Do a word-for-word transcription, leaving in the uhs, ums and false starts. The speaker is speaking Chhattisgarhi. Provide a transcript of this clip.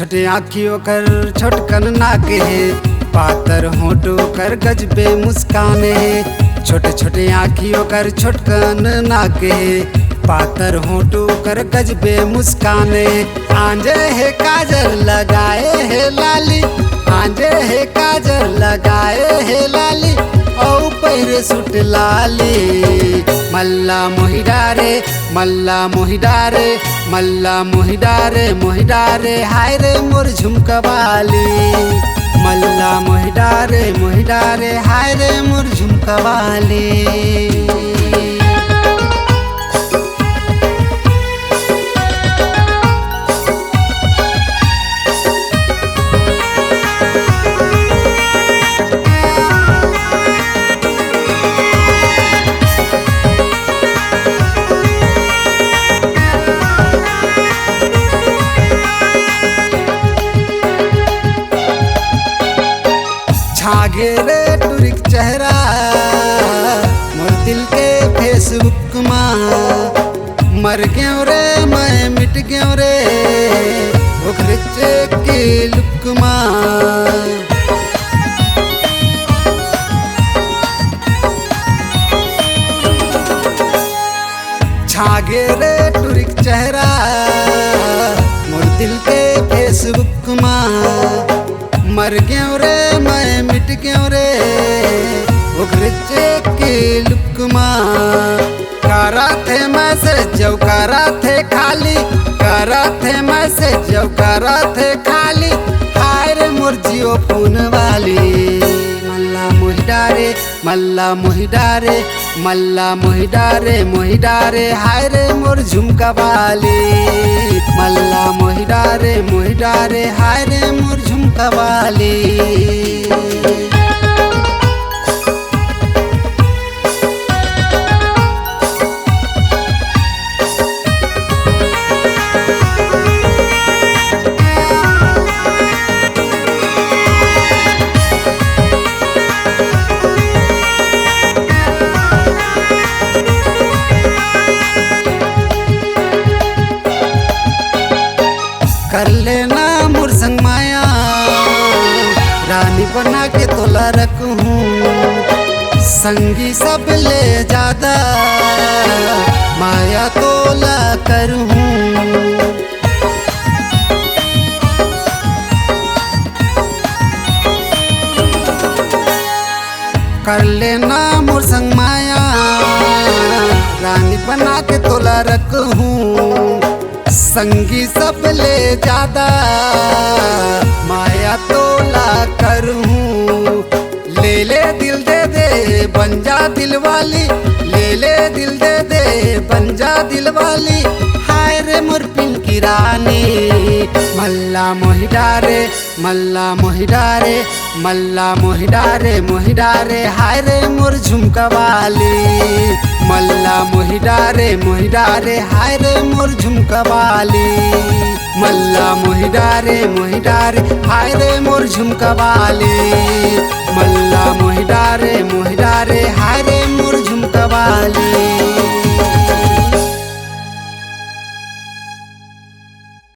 छोटे आँखी ओकर छोटकन नाक हे, पातर होंठ ओकर गजबे मुस्कान हे। छोटे छोटे आँखी ओकर छोटकन नाक हे, पातर होंठ ओकर गजबे मुस्कान हे। आंजे हे काजर लगाए हे लाली, आंजे हे काजर लगाए हे लाली, औ पहिरे सूट लाली। मल्ला मोहि डारे, मल्ला मोहि डारे, मल्ला मोहि डारे, मोहि डारे, हाय रे मोर झुमका वाली। मल्ला मोहि डारे, मोहि डारे, हाय रे मोर झुमका वाली। छागे रे टुरिक चेहरा मोर दिल के Facebook मा। मर गेंव रे, मैं मिट गेंव रे, ओकरे चेक के लुक मा। छागे रे टुरिक चेहरा मोर दिल के Facebook मा। मर गेंव रे, मैं मिट गेंव रे, ओकरे चेक के लुक मा। करत हे मैसेज अउ करत हे खाली, करत हे मैसेज अउ करत हे खाली, हाय रे मोर जियो फोन वाली। मल्ला मोहि डारे, मल्ला मोहि डारे, मल्ला मोहि डारे, मोहि डारे, हाय रे मोर झुमका वाली। मल्ला मोहि डारे, मोहि डारे, हाय रे मोर झुमका वाली। कर लेना मोर संग माया, रानी बना के तोला रखहूँ। संगी सब ले जादा माया तोला करहूँ। कर लेना मोर संग माया, रानी बना के तोला रखहूँ। संगी सब ले जादा माया तोला करहूँ। ले ले दिल दे दे बन जा दिल वाली, ले ले दिल दे दे बन जा दिल वाली। हाय रे मोर पिंकी रानी, मल्ला मोहि डारे, मल्ला मोहि डारे, मल्ला मोहि डारे, मोहि डारे, हाय रे मोर झुमका वाली। मल्ला मोहि डारे, मोहि डारे, हाय रे मोर झुमका वाली। मल्ला मोहि डारे, मोहि डारे, हाय रे मोर झुमका वाली। मल्ला मोहि डारे,